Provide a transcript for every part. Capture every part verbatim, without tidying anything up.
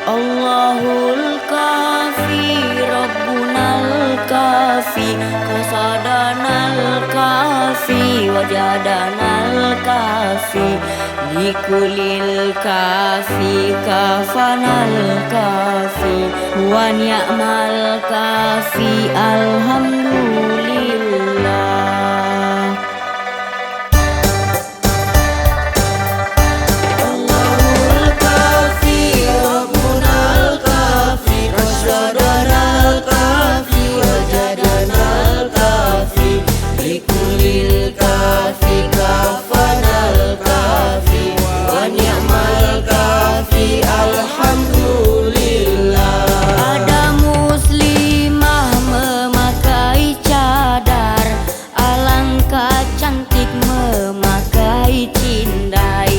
Allahul Kafi, Rabbunal Kafi, Qasadanal Kafi, Wajadanal Kafi, Likulil Kafi, Kafanal Kafi, Wa Ni'mal Kafi, Alhamdulillah. Allahul Kafi, Rabbunal Kafi, Qasadanal Kafi, Wajadanal Kafi, Likulil Kafi, Kafanal Kafi, Wa Ni'mal Kafi, Alhamdulillah. Ada muslimah memakai cadar, alangkah cantik memakai cindai.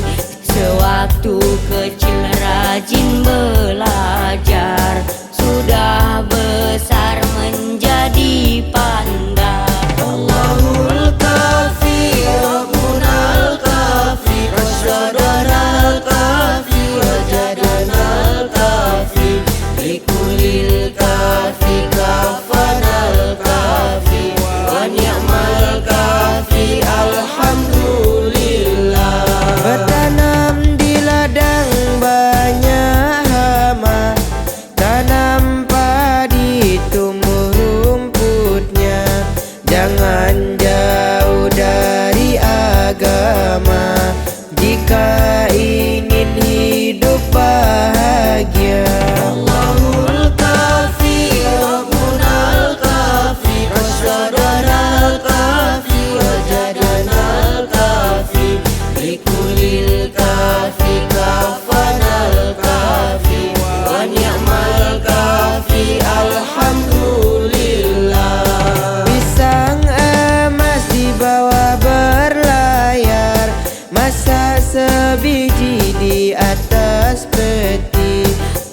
Sewaktu kecil rajin belajar, sudah besar menjadi pandai. Allahul Kafi, Rabbunal Kafi, Qasadanal Kafi, Wajadanal Kafi, Likulil Kafi, Kafanal Kafi, Wa Ni'mal Kafi, Alhamdulillah. Batanam di ladang banyak hama, tanam padi tumbuh rumputnya. Jangan jauh dari agama, jika ingin hidup bahagia. Allahul Kafi, Rabbunal Kafi, Qasadanal Kafi, Wajadanal Kafi, Likulil Kafi, Kafanal Kafi, Wa Ni'mal Kafi, Alhamdulillah. Pisang emas di bawah berlayar, masak sebiji di atas peti.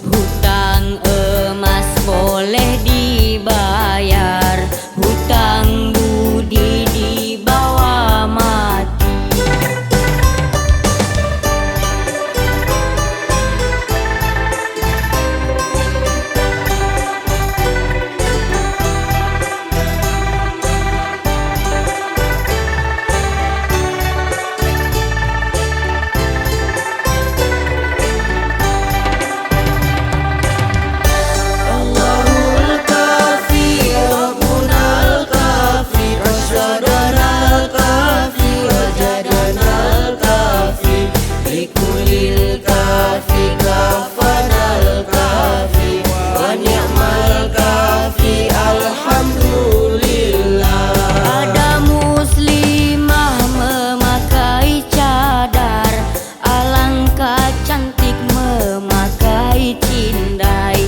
Hutang emas boleh dibayar, hutang budi dibawa mati. Allahul Kafi, Rabbunal Kafi, Qasadanal Kafi, Wajadanal Kafi, Likulil Kafi, Kafanal Kafi, Wa Ni'mal Kafi, Alhamdulillah. Ada muslimah memakai cadar, alangkah cantik memakai cindai.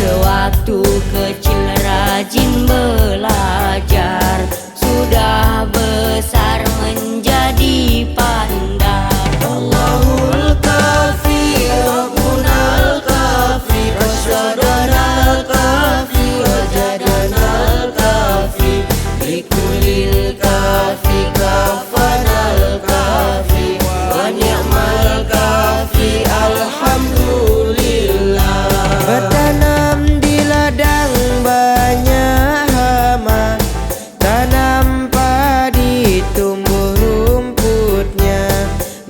Sewaktu kecil rajin belajar, sudah besar menjadi pandai. Allahul Kafi, Rabbunal Kafi, Qasadanal Kafi, Wajadanal Kafi, Likulil Kafi, Kafanal Kafi, Wa Ni'mal Kafi, Alhamdulillah. Batanam di ladang banyak hama, tanam padi tumbuh rumputnya.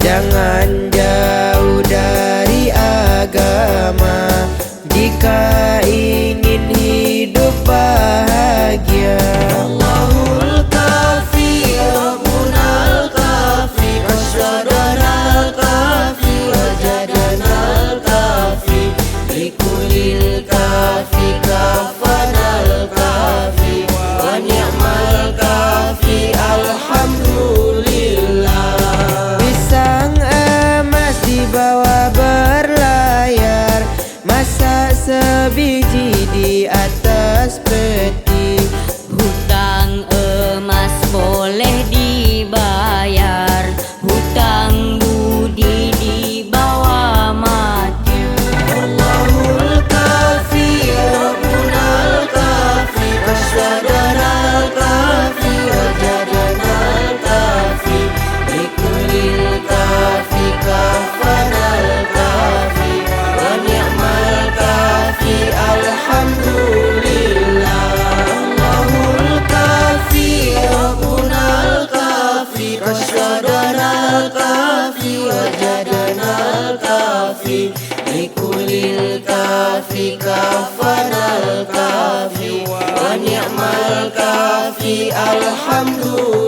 Jangan jauh dari agama, jika ingin hidup bahagia. Allahul Kafi, Rabbunal Kafi, Qasadanal Kafi, Wajadanal Kafi, Likulil Kafi, Kafanal Kafi, Wa Ni'mal Kafi, Alhamdulillah. Pisang emas di bawah berlayar, masak sebiji di atas peti. Hutang emas boleh dibayar, hutang budi dibawa mati. Allahul Kafi, Rabbunal Kafi, Qasadanal Kafi, Wajadanal Kafi, Likulil Kafi, Kafanal Kafanal kafi wa ni'mal kafi, alhamdulillah.